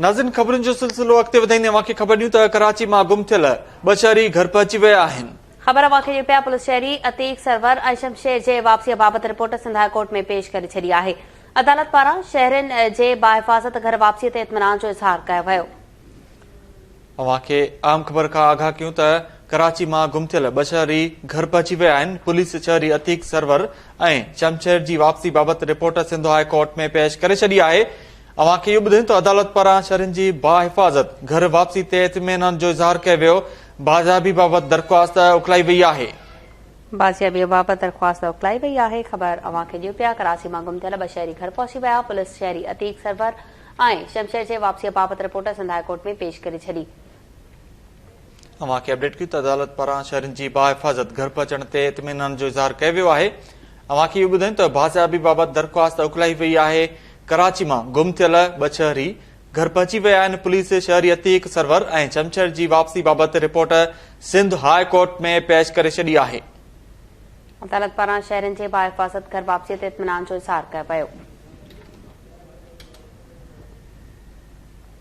ناظرين خبرن جو سلسلو اڳتي وڌائيندي اوهان کي خبر ڏيون ته ڪراچي مان گم ٿيل ٻه شهري گهر پهچي ويا آهن. خبر اوهان کي ڏيون پيا پوليس شهري عتيق سرور ۽ شمشير جي واپسيء بابت رپورٽ سنڌ هاء ڪورٽ ۾ پيش ڪري ڇڏي آهي. عدالت پاران شهرين جي باحفاظت گهر واپسيء تي اطمينان جو اظهار ڪيو ويو. اوهان کي اهم خبر کان آگاهه ڪيون ته ڪراچي مان گم ٿيل ٻه شهري گهر پهچي ويا آهن، پوليس شهري عتيق سرور ۽ شمشير جي واپسي بابت رپورٽ سنڌ هاء ڪورٽ ۾ پيش ڪري ڇڏي آهي. اوهان کي اهو ٻڌايون ته عدالت پاران شهرين جي باحفاظت گهر واپسي تي اطمينان جو اظهار ڪيو ويو، بازيابي بابت درخواست اڪلائي وئي آهي. بازيابي بابت درخواست اڪلائي وئي آهي، خبر اوهان کي ڏيون پيا، ڪراچي مان گم ٿيل ٻه شهري گهر پهچي ويا، پوليس شهري عتيق سرور ۽ شمشير جي واپسي بابت رپورٽ سنڌ هاء ڪورٽ ۾ پيش ڪري ڇڏي. اوهان کي اپڊيٽ ڪيون ته عدالت پاران شهرين جي باحفاظت گهر پهچڻ تي اطمينان جو اظهار ڪيو ويو آهي. اوهان کي اهو ٻڌايون ته بازيابي بابت درخواست اڪلائي وئي آهي، ڪراچي مان گم ٿيل ٻه شهري گهر پهچي ويا آهن، پوليس شهري عتيق سرور ۽ شمشير جي واپسي بابت رپورٽ سنڌ هاء ڪورٽ ۾ پيش ڪري ڇڏي آهي. عدالت پاران شهرين جي باحفاظت گهر واپسي تي اطمينان جو اظهار ڪيو ويو.